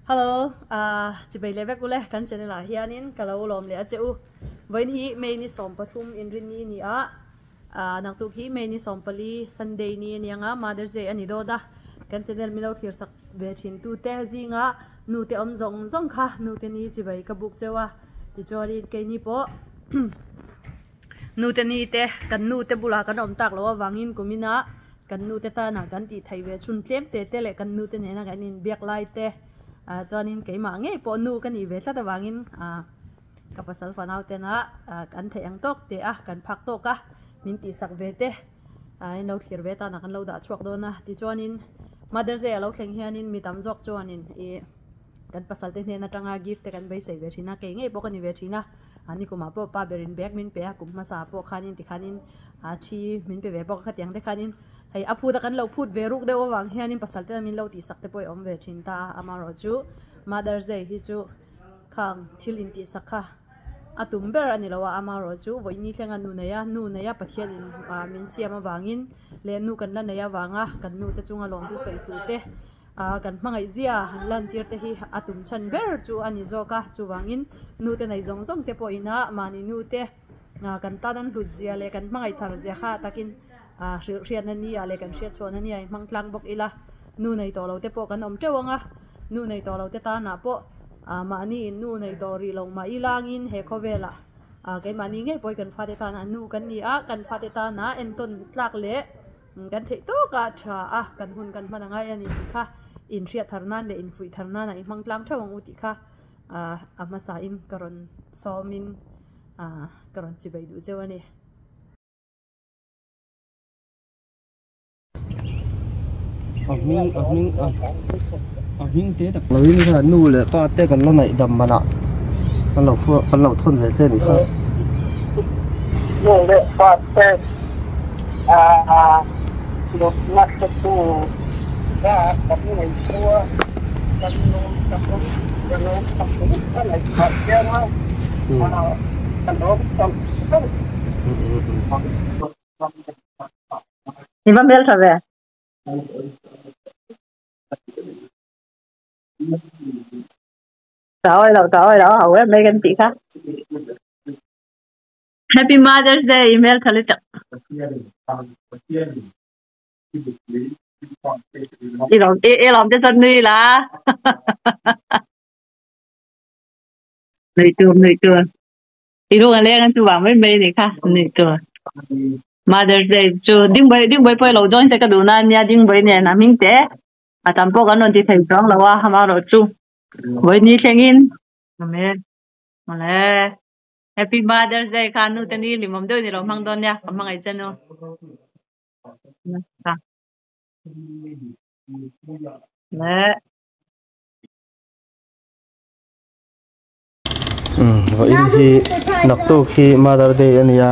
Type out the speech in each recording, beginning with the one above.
Hello ah chibai leh vek ule kan channel ah hianin ka lo lawm leh a che u vawiin hi May ni 13 inrinni ni a ah naktuk hi May ni 14 Sunday ni a ni ang a Mother's Day a ni dawt a kan channel min lo thlir sak ve thin tu te zinga nu te awm zawng zawng kha nu te ni chibai ka buk cheu a tichuanin keini pawh Nu te ni te kan nu te bulah kan awm tak loh avangin kumina kan nu te tana kan tih theih ve chhun tlem te te leh kan nu te nena kan inbiak lai te ah chuanin keimah ngei pawh nu ka nih ve tlat avangin ah ka pasal fanau tena ah kan theih ang tawk teh a kan phak tawk a min tihsak ve te ah in lo thlir ve tana kan lo dah chhuak dawn a tichuanin Mother's Day a lo thleng hianin mi tam zawk chuanin ih kan pasal te hnen atanga gift te kan beisei ve thin a kei ngei pawh ka ni ve thin a a ni kumah pawh pa berin bag min pe a kum hmasa pawh khanin tikhanin a thi min pe ve bawk a khatiang te khanin hei a phut a kan lo phut ve ruk deuh avang hianin pasal te min lo tihsak te pawh a awm ve thin ta a amaherawhchu Mother's Day hi chu khang thil intihsak kha a tum ber a ni lo a amaherawhchu vawiin ni thlenga nu nei a nu nei a Pathianin ah min siam avangin leh nu kan la nei avanga kan nu te chunga lawmtu sawi tur te. Ah kan hmangaih zia han lantir te hi a tum chhan ber chu a ni zawk a chuvangin nu te nei zawng zawng te pawh ina mahni nu te ah kan tan an hlut zia leh kan hmangaih thar zia kha takin ah hrilh hriatna ni ah leh kan hriat chhuahna ni ah i hmang tlang bawk ila nu nei tawh lo te pawh kan awm teuh ang a nu nei tawh lo te tanah pawh ah mahni in nu nei tawh rih lo mah ilangin he khawvelah ah keimahni ngei pawh hi kan fate tanah nu kan ni a kan fate tanah entawn tlak leh. Kan theih tawk a tha a, kan hun kan hman a ngai a ni tih kha inhriat thar nan leh infuih thar nan ah i hmang tlang theuh ang u tih kha ah a hmasa in ka rawn sawm in ah ka rawn chibai duh cheu a ni. A hming a hming a a hming te tak lo in kha nu leh pa te kan la ngaih dam man ah kan lo kan lo thawn ve che a nih kha. Nu leh pa te hlutna hretu kan nei chu a, kan lawm tak ka lawm tak ka ngaihtuah chiang a, ka lawm tak tak. I va hmel tha ve. Tah awi loh tah awi loh a ho em mai kan tih kha. Happy Mother's Day i hmel tha lutuk. I lawm i lawm te chuan nui la. Nui tur nui tur. I lung a leng a chu vang mai mai a nih kha nui tur. Mother's Day chu Dingbawi Dingbawi pawh i lo join se ka duh na ania Dingbawi nen a hming te a tam pawh kan rawn ti thei chuang lo a amaherawhchu vawiin thlengin Amen. Awle. Happy Mother's Day kha nu te ni limawm deuh ni lo hmang dawn nia ka hmangaih che nu. Le. Vawiin hi naktuk hi Mother Day a nia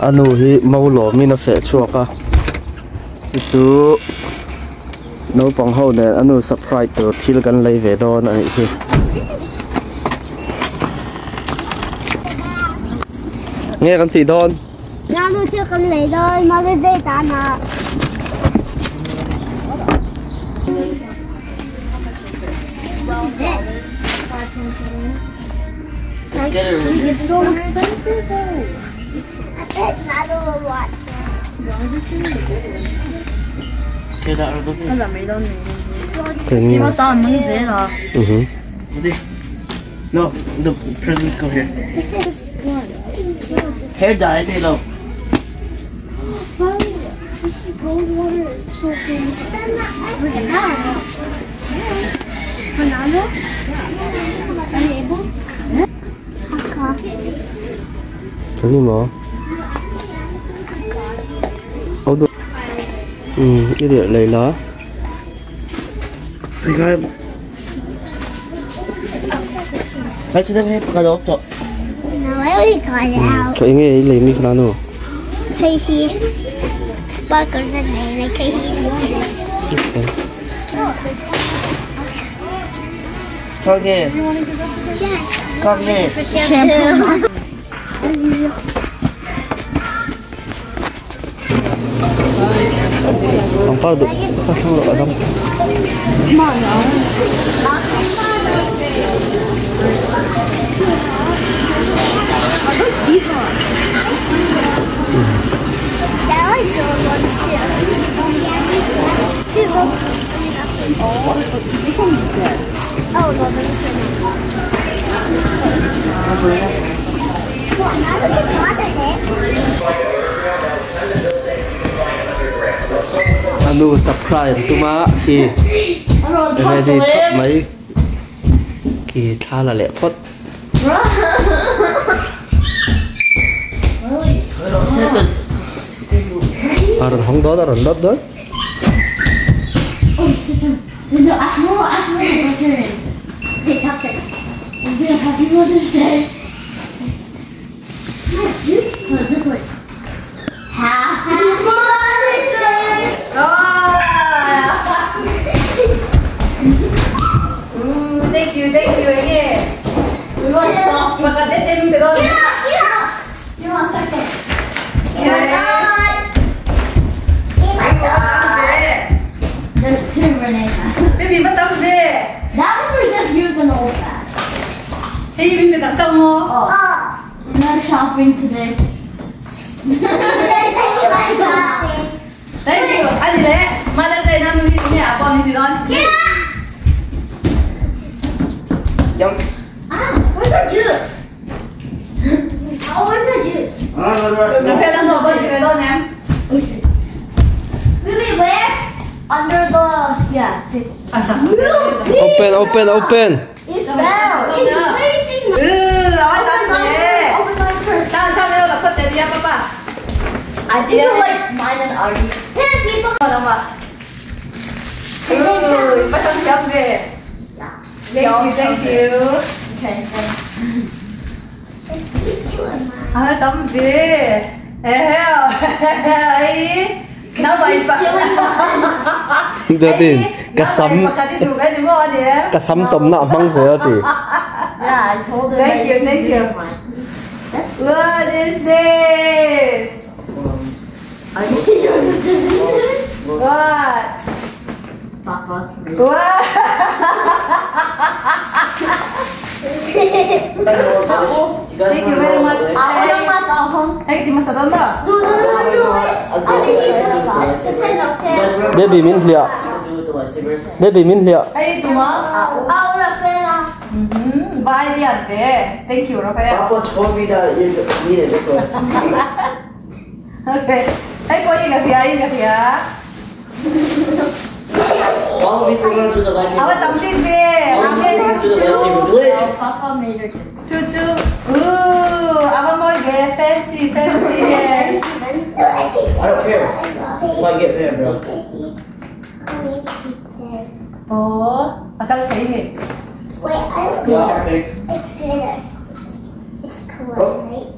a nu hi Maulawmin a feh chhuak a chu chu naupang ho nen a nu surprise tur thil kan lei ve dawn a nih hi. Nge kan tih dawn? Nanu thil kan lei dawn Mother's Day tan ah. It's so expensive though. No, the presents go here. Hair dye, they low. Cái gì mà? Ô đồ. Ừ, cái địa lấy lá. Ka enge ei lei mi kha nu. Hei hi sparkles an nei mai thei hi. Shampoo. Pangpar duh kha thlang loh a dang. A nu surprise an tum a khi ready thap mai khi thla la leh phawt. A rawn hawng dawn a rawn lawt dawn. Shopping today. Thank you. Ani le, Mother's Day na mi ni a pa mi ti don. Yeah. Yum. Ah, where's the juice? Oh, where's the juice? Cà phê đang ngồi bên kia don em. Ruby, where? Under the yeah. Open, open, open. It's bell. It's racing. Ừ, awan tam ve. Open my purse. Sao sao mấy là phật đi papa. I think it's like mine and Artie. Hey, people. Đâu mà. Ừ, bắt đầu chấm về. Thank you, thank you. Okay. À, tắm về. Ê, nó mày phải. Được đi, cá sắm. Cá sắm tôm nọ măng rồi thì. Yeah, I told her. Thank you, thank you. What is this? What? What? Thank you very much. Hey, di masa don ba? Baby min lia. Baby min lia. Hey, tuma. Bye, diante. Thank you, Rafael. Papa told me that you need it. That's why. Okay. Hey, po ingat ya, ingat ya. Follow me for going to the lightsaber. Awa tamting be. Follow me to the lightsaber. Do it. Papa made her. Chu chu. Ooh, awa mo ge fancy fancy. I don't care. If I get there, bro. Oh, akal kayo ni. Wait, I Yeah, okay. It's glitter. It's cool, right?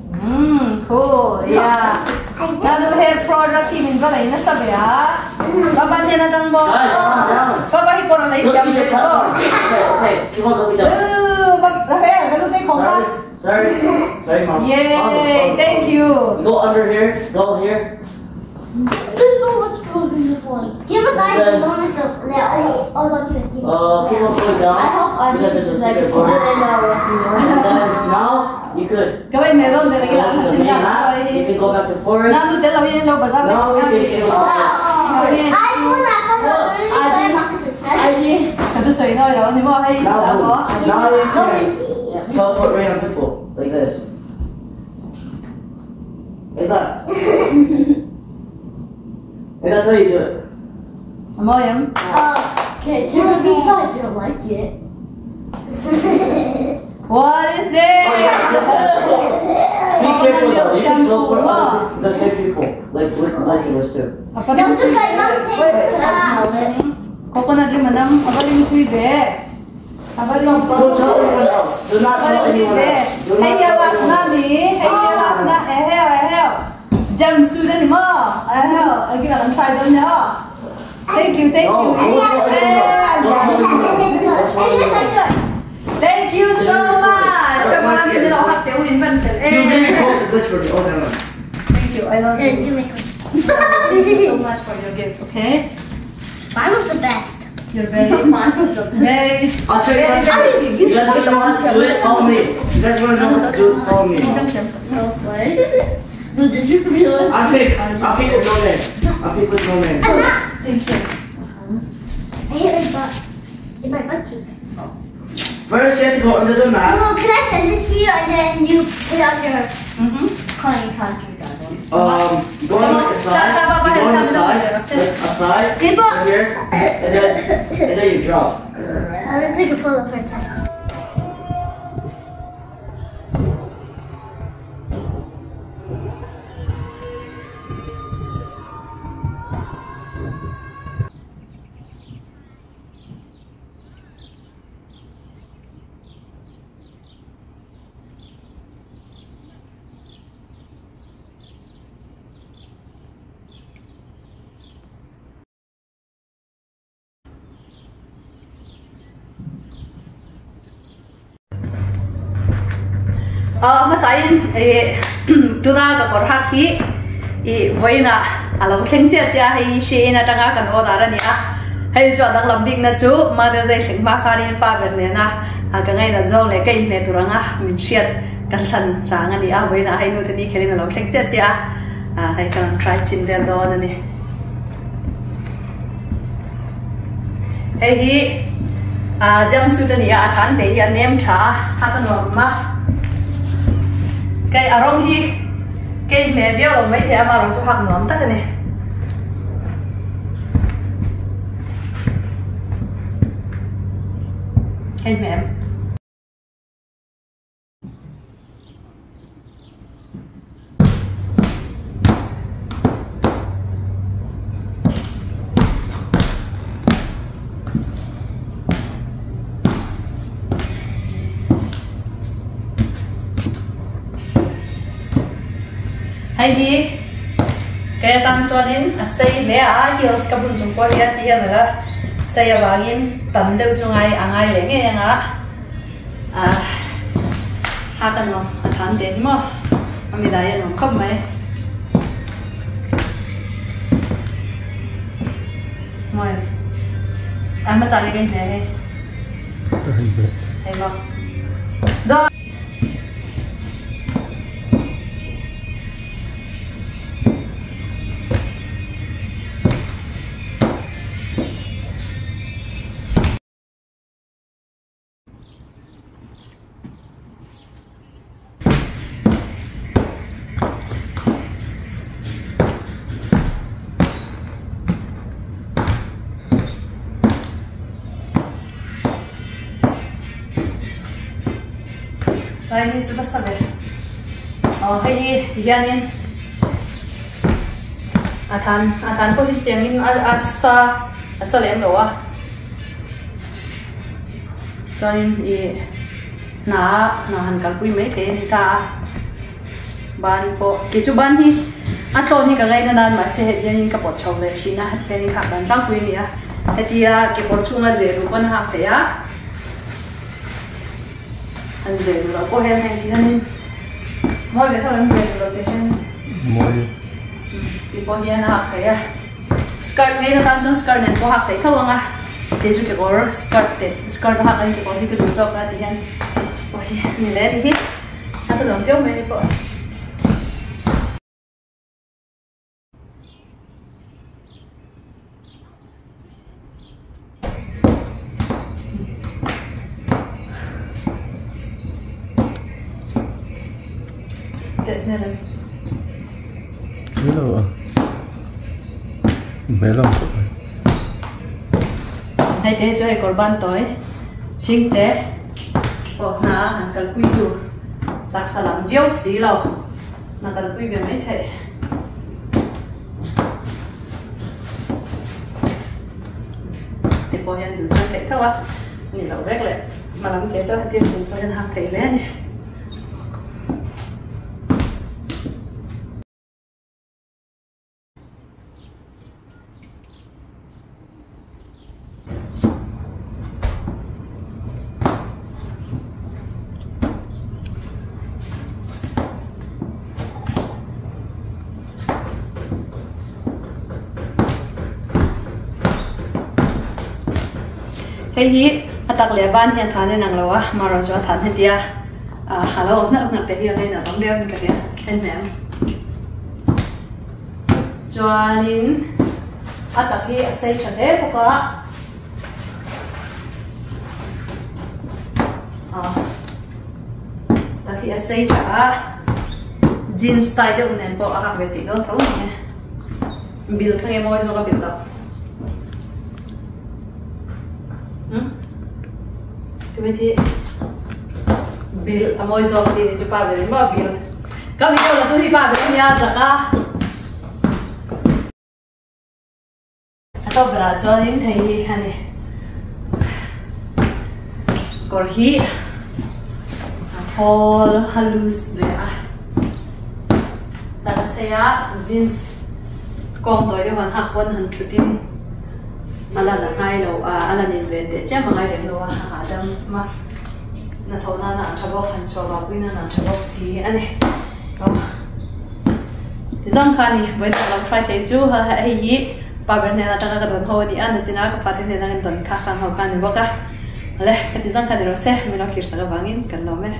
Cool. Yeah. Nanu hair product kimin ba lay nasabi ha? Baba niya na lang mo. Guys, calm down. Baba hiko na lay Look, jam you should ko. cut. Okay, okay. Keep on going down. Ooh, bag Rafael, galutin ko pa. Sorry. Sorry, mom. Yay, thank you. Go under here. Go here. There's so much clothes in this one. Give a guy the one with the all of you. Keep on going down. I hope I Because it's a secret corner. And then now you could Gawin meron din go lagi to the lang main map. You can go back to forest. Nanu dela win lo bazaar. Now we can go. Kadu soy no lo ni mo ay Now, mo. now you can teleport random people like this. Like that. And that's how you do it. Mo yam. Okay, turn it inside. You don't like it. What is this? Be careful though. You can Shampoo. teleport other, the same people, like with lightsabers too. Apa Coconut rin madam. Apa rin kuy be. Apa rin Don't tell anyone else. Do not Apa tell rin kuy anyone be. else. Do not Hey tell last anyone na mi. Hey last na. Eheo eheo. Jam su na ni mo. Eheo. Lagi na lang try doon niya. Thank you, thank No, you. don't tell anyone else. Don't tell anyone else. Thank you so much. Come on, you know how to win You really close the glitch for the oh no. Thank you. I love you. Thank you so much for your gift, okay? Mine was the best. You're very Mine was the best. very I'll tell you what. You guys wanna know how to do it? Follow me. You guys wanna know how to do it? Follow me. So sorry. No, did you realize? I'll pick. I'll pick with no name. I'll pick with no name. I'm not. Thank you. I hit my butt. In my butt cheek. First, you have to go under the mat. Mom, can I send this to you and then you put on your calling country garden? Go on the side. You go on the side. Like aside. People- Right here, and then you drop. I'm gonna take a photo for a time. Hmasain tuna ka kawr hak hi i vawiinah a lo thleng chiah chiah a, hei Shein atanga kan order a ni a, hei chu a danglam bikna chu Mother's Day thleng hma khanin pa ber nena ka ngainat zawng leh ka inhmeh tur anga min hriat kan thlan tlang a ni a, vawiinah hei nute ni khelin a lo thleng chiah chiah a, hei ka rawn try chhin vel dawn a ni. Hei hi jumpsuit a ni a, a than te hi a nem tha a, a ka nuam a, kei a rawng hi kei hmeh viau lo maithei a, amaherawh chu hak nuam tak a ni. Hei hmeh em? Hei hi kei atan chuanin a sei hle a, heels ka bun chung pawh hian ti hian a la sei avangin tam deuh chu ngai a ngai leh ngei ang a. A ka nuam a than teh ni maw a mi dai a nuam khawp mai mawi a hmasa nge ka inhmeh hei hei maw dawn. Lai ni chu va sa ve. Aw hei hi ti hianin a than a than pawh hi chutiangin a sa a sa lem lo a. Chuanin ih hna hna han kalpui mai thei a ni ta a, ban pawh kei chu ban hi a tlawn hi ka ngaina nan mahse heti hianin ka pawt chho ve thin a heti hianin hak dan tlangpui a ni a hetia kekawr chhunga zeh duh pawn a hak theih a han zeh duh loh pawh hian hei ti hianin mawi ve tho an zeh duh loh te hian mawi ti pawh hian a hak theih a. Skirt ngei atan chuan skirt nen pawh hak theih tho ang a, kei chu kekawr skirt te skirt a hak aiin kekawr hi ka duh zawk a ti hian pawh hi a ni leh a ni hi a ka nuam viau mai pawh. Hello Hello Hei te chu hei kawr ban tawi chhing te pawh hna han kalpui tur taksa lam viau si lo hna kalpui ve mai theih. Te pawh hian duh chuan theih tho a ni loh vek leh hma lam te chuan hetiang chung pawh hian hak theih hle a ni. Hei hi a tak leh a ban hian than in ang lo a, amaherawh chu a than hetia a lo awm hnarh hnarh te hi a ngaina tam viau in ka hria en mai ang. Chuanin a tak hi a sei tha hle bawk a, tak hi a sei tha a, jeans style deuh nen pawh a hak ve theih dawn tho a ni e. Bil kha nge mawi zawk a bil loh. Timothy bil a mawi zawk ti ni chu pa ber in maw bil ka video la tu hi pa ber ania zaka a tawp berah chuanin hei hi a ni kawr hi a thawl a loose ve a tan sei a jeans kawng tawi deuh han hak pawn han thut in a lan a ngai lo a a lan in ven teh chiam a ngai lem lo a a hahdam a hnathawh nana a tha bawk han chhuah vahpui nana a tha bawk si a ni tizawng kha a ni vawiin ah lo try thei chu hei hi pa ber hnen atanga ka dawn ho a ni a nachina ka fate hnena kan dawn kha khang ho kha a ni bawk a awle ka tizawng kha ni rawh se min lo thlir sak avangin kan lawm e.